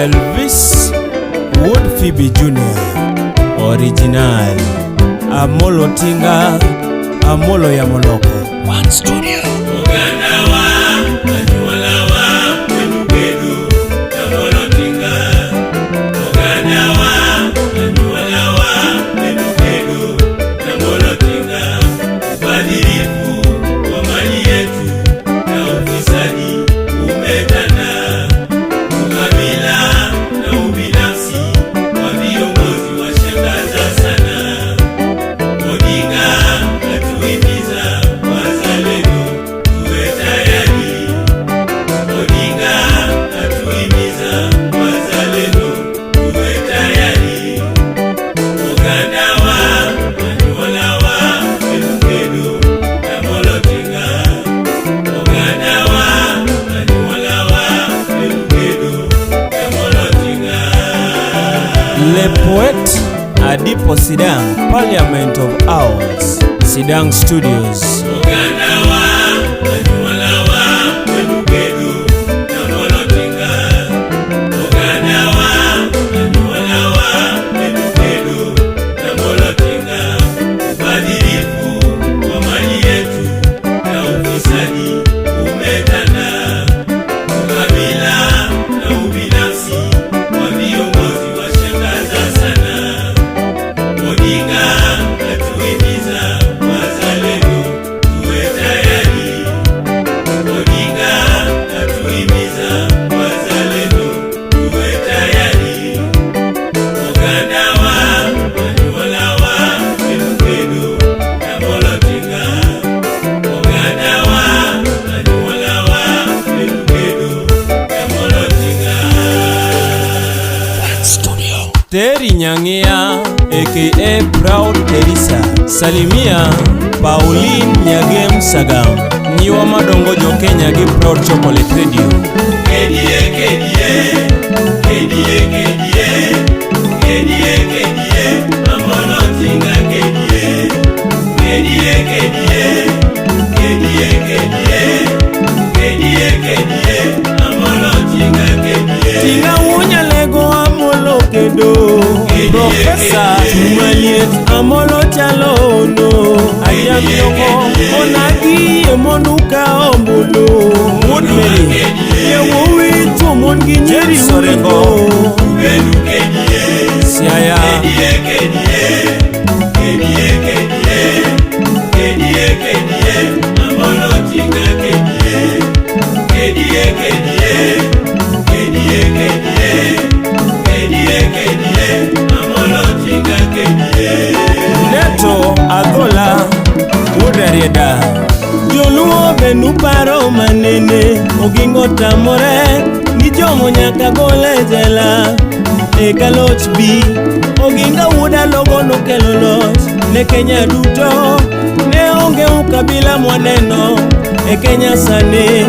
Elvis Wood Phoebe Jr. Original Amolo Tinga Amolo ya Moloko. One Studio. Ogandawa, anyuolawa, kwenu kedu, Amolo Tinga. Ogandawa, anyuolawa, kwenu kedu, Amolo Tinga. Ubadhirifu wa mali yetu na ufisadi umetanda. Ukabila na ubinafsi wa viongozi washangaza sana. Odinga atuhimiza wazalendo tuwe tayari. Odinga atuhimiza wazalendo tuwe tayari. Ogandawa, anyuolawa, kedu kedu, Amolo Tinga. Ogandawa, anyuolawa, kedu kedu, Amolo Tinga. Le Poet Adipo Sidang, Parliament of Owls, Sidang Studios. Ogandawa, anyuolawa, kedu kedu, Amolo Tinga. Ogandawa, anyuolawa, kedu kedu, Amolo Tinga. Ubadhirifu wa mali yetu na ufisadi umetanda. Ukabila na ubinafsi wa viongozi washangaza sana. Odinga atuhimiza wazalendo tuwe tayari. Odinga atuhimiza wazalendo tuwe tayari. Ogandawa, anyuolawa, kedu kedu, Amolo Tinga. Ogandawa, anyuolawa, kedu kedu, Amolo Tinga. One Studio. Terry Nyangia aka Proud Teresa. Salimia Pauline Nyagem Sagam. Nyiwa madongo jo Kenya gi Proud Chocolate Radio. KDA, KDA, KDA, KDA, KDA, KDA, Amolo Tinga KDA, KDA, KDA, KDA, KDA, KDA, KDA, Amolo Tinga KDA. Tinga wunyalego Amolo kedo. Profesa Tumaliet Amolo chalono. Ayamyongo onagi emonuka ombulu. Wuod Mary. Yewuowi chwo mon gi nyiri Sorengo. Benu KDA, Siaya. KDA, KDA, KDA, KDA, KDA, KDA, Amolo Tinga KDA, KDA, KDA, KDA, KDA, KDA, KDA, Amolo Tinga KDA. Neto Adhola Wuod Arieda. Joluo be nuparo manene Ogingo tamore ni jomo nyaka gol e jela eka loch bi Oginga wuod Alogo nokelo loch ne Kenya duto ne onge ukabila mwaneno e Kenya sani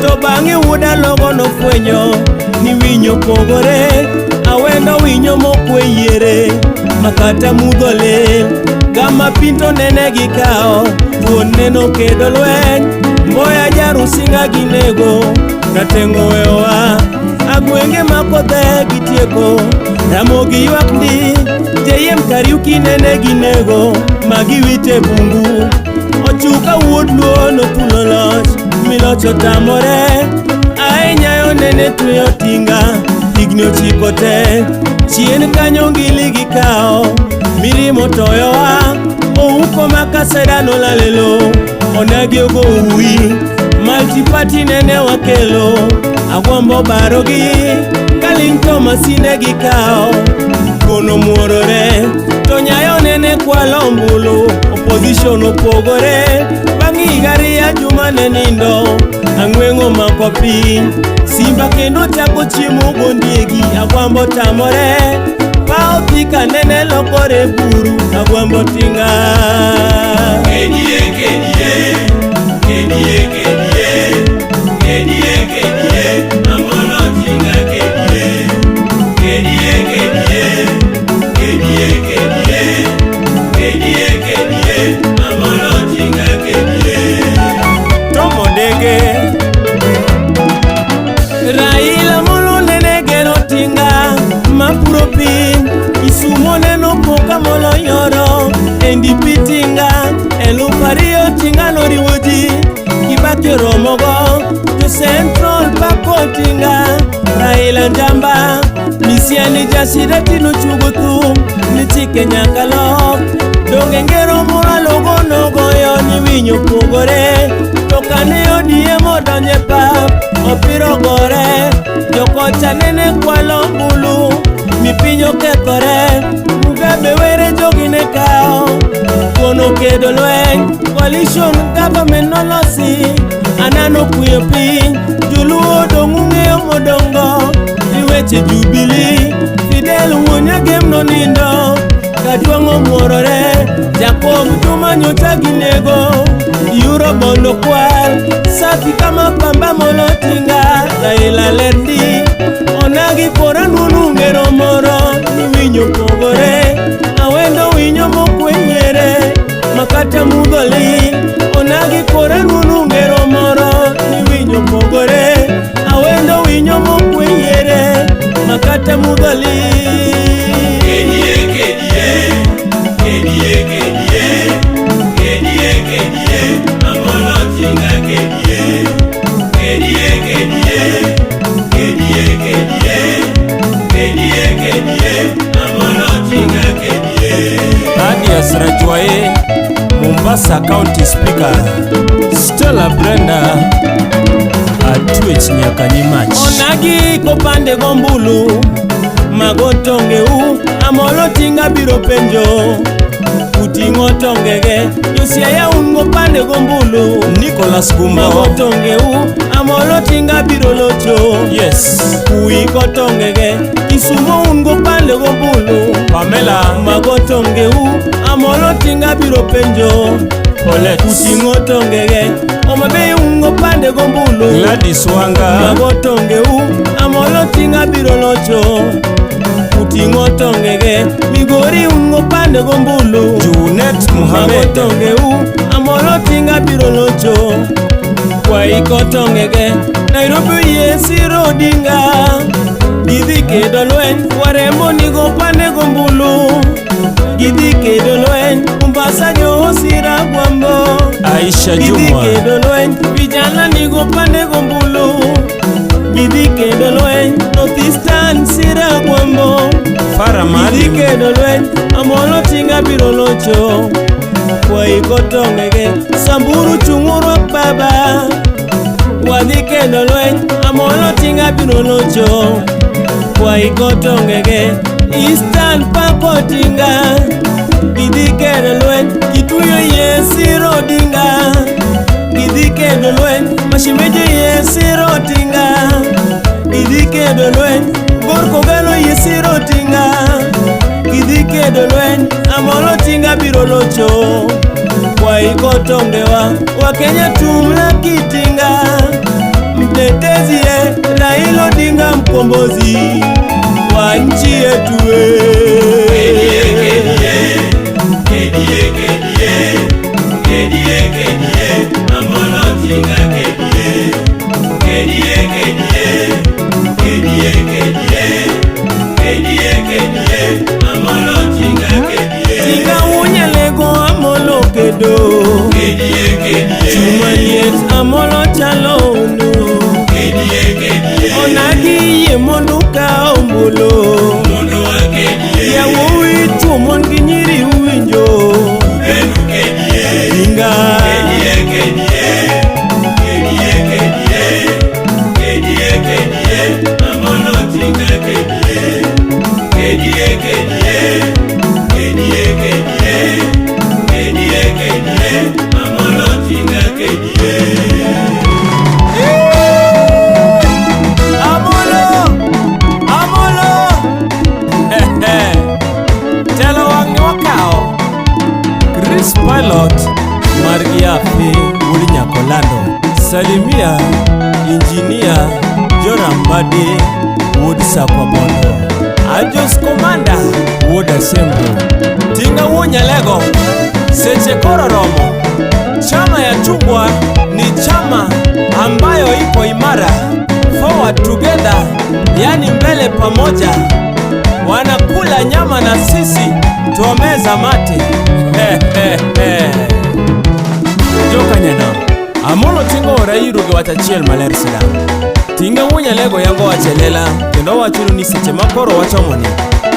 to bang'e wuod Alogo nofwenyo ni winyo pogore awendo winyo mokwe yiere makata mudho lil gama pinto nene gikawo thuon neno kedo lweny mboya jarusinga ginego rateng'o weyowa agwenge makodhe gitieko Ramogi ywak ndi JM Kariuki nene ginego magiwite bungu Ochuka wuod luo nothulo loch miloch otamore aenyayo nene tweyo tinga higni ochiko te chien kanyo ngili gikawo mirimo toyowa ouko makaseda nolalelo onagi ogo uwi multiparty nene wakelo agwambo barogi kaling to masinde gikawo kono muorore to nyayo nene kwalo ombulu opposition opogore bang' higa ariyo juma ne nindo ang'weng'o mako piny simba kendo chako chiemo gondiegi agwambo tamore pawo thika nene lokore buru agwambo tinga. KDA, KDA, KDA, KDA, KDA, KDA, Amolo Tinga KDA, KDA, KDA, KDA, KDA, KDA, KDA, Amolo Tinga KDA. Tom Odege Raila Molo nene gero tinga. NDP Tinga 2000 Tinga noriwo ji Kibaki oromogo to Central pako Tinga Raila Njamba Misiani Jasidati nochuogo thum ni chike nyaka lok donge ngero moro alogo nogoyo ni winyo pogore to kane ODM odonje pap opiro gore jokocha nene kwalo ombulu mi piny okethore Mugabe were jogi ne kawo kono kedo lweny coalition government nolosi anano kuyo piny joluo dong' ung'eyo modongo gi weche Jubilee Fidel wuon Nyagem nonindo Kajwang' omuorore Jacob Juma nyocha ginego Euro bond okwal safi kama pamba molo Tinga Raila ler ndi onagi kora nunu ngero moro ni winyo pogore awendo winyo mokwenyere makata mudho li onagi kora nunu ngero moro ni winyo pogore awendo winyo mokwenyere makata mudho li Kedie, kedie, kedie, kedie, kedie, kedie, Amolo Tinga kedie, kedie, kedie, kedie, kedie, kedie, kedie, Amolo Tinga kedie. Thaddeus Rajwae, Mombasa County Speaker, Stella Brenda, Atwech nyaka nyimach. Onagi kopande gombulu, mago tongeu, Amolo Tinga biro penjo. Uting'o tongege, Josiaya un gopande gombulu. Nicholas Gumbo, Mago tongeu, Amolo Tinga biro locho. Yes, Uiko tongege, Kisumo un gopande gombulu. Pamela Mago tongeu, Amolo Tinga biro penjo. Colette, Uting'o tongege, Homa Bay un gopande gombulu. Gladys Wanga, Mago tongeu, Amolo Tinga biro locho. Uting'o tongege, Migori un gopande gombulu. Junet Mago Mohamed, tongeu, Amolo Tinga biro locho. Waiko tongege, Nairobi yie siro Odinga. Gidhi kedo lweny, warembo nigo pande gombulu. Gidhi kedo lweny, Mombasa jo sira gwambo. Aisha Gidhi Jumwa, kedo lweny, vijana nigo pande gombulu. Gidhi kedo lweny, North Eastern sira gwambo. Farah Gidhi Maalim, kedo lweny, Amolo Tinga biro locho. Waiko tongege, Samburu chung'uru baba. Wadhi kedo lweny, Amolo Tinga biro locho. Waiko tongege, Eastern pako Tinga. Gidhi kedo lweny, Kituyo yie siro Odinga. Gidhi kedo lweny, Mashimeje yie siro Tinga. Gidhi kedo lweny, Gor Kogalo yie siro Tinga. Gidhi kedo lweny, Amolo Tinga biro locho. Waiko tongewa, Wakenya tumla kitinga. Mtetezi ye, Raila Odinga mkombozi wa nchi yetu Kedie, we. kedie, kedie, kedie, kedie, kedie, Amolo Tinga kedie, kedie, kedie, kedie, kedie, kedie, kedie, Amolo Tinga kedie, Tinga unyalego Amolo kedo. kedie, kedie, Chuma liet Amolo chalo ono. kedie, kedie, Onagi yie mondo ukaw ombulu. mondo wakedie, Yawuowi chwo mon gi nyiri uwinjo. benu kedie. Tinga. Kedie, kedie, kedie, kedie, kedie, kedie, Amolo Tinga kedie, kedie, kedie, kedie, kedie, kedie, kedie, Amolo Tinga kedie. Amolo! Amolo! Telo wang' ni wakawo. Chris Pilot Margi Afi wuod Nyakolando. Salimia Injinia Joram Badi wuod Sakwa Bondo. Ajos Komanda wuod Asembo. Tinga wuo Nyalego, seche koro romo. Chama ya chungwa ni chama ambayo ipo imara. Forward together, yani mbele pamoja. Wanakula nyama na sisi tuomeza mate. Amolo Tinga ora iru gi wach achiel maler sidang'. Tinga wuon Nyalego yango wach e lela kendo owachonu ni seche ma koro wachomoni,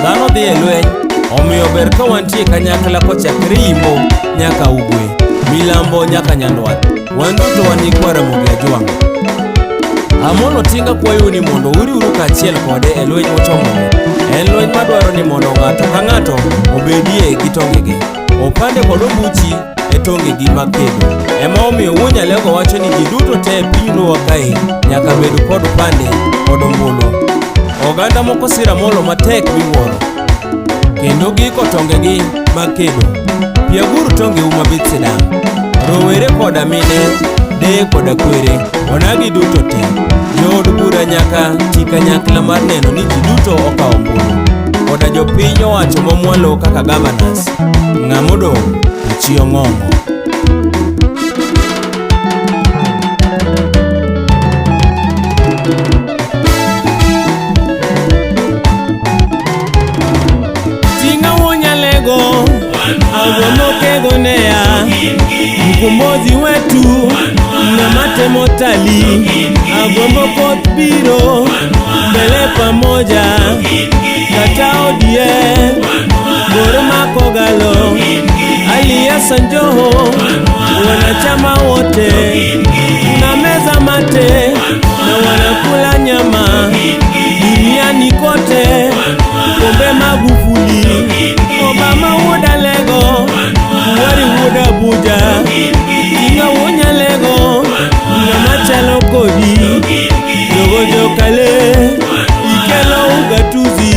dhano dhi e lweny, omiyo ber ka wantie kanyakla kochakre Imbo nyaka Ugwe, Milambo nyaka Nyandwat. Wan duto wan nyikwa Ramogi Ajwang'. Amolo Tinga kwayou ni mondo uriwru kaachiel kode e lweny mochomoni. En lweny madwaro ni mondo ng'ato ka ng'ato obedie gi tongege. Opande kod ombuchi e tongegi mag kedo. Ema omiyo wuon Nyalego wacho ni ji duto te e piny Luo kae nyaka bed kod opande kod ombulu. Oganda moko siro Amolo matek miwuoro. Kendo giiko tongegi mag kedo. Piaguru tongeu mabith sidang'. Rowere koda mine, deye koda kwere, onagi duto te. Jood bura nyaka ti kanyakla mar neno ni ji duto okawo ombulu. Koda jopiny owacho mamwalo kaka governors. Ng'amodong' to chi ong'ong'o. Tinga wuon Nyalego, agombo kego neya, mkombozi wetu na matemo tali, agombo koth biro mbele pamoja, kata ODM Gor mako galo, Ali Hassan Joho, wanachama wote tunameza mate na wanakula nyama duniani kote. Pombe Magufuli, Obama wuod Alego, Buhari wuod Abuja, Tinga wuod Nyalego, ng'ama chalo kodi, jogo jokale, ikelo ugatuzi,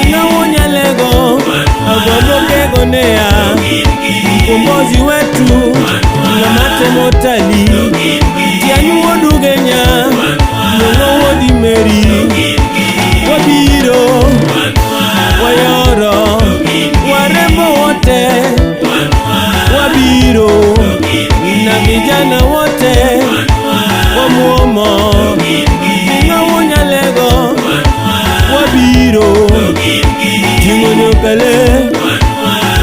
Tinga wuod Nyalego, agombo kego neya, mkombozi wetu, ng'ama temo tali, Tiany wuod Ugenya, Nyong'o wuod Meri, wabiro wayoro warembo wote wabiro na vijana wote wamuomo Tinga wuon Nyalego wabiro ting'o nyokale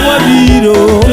wabiro.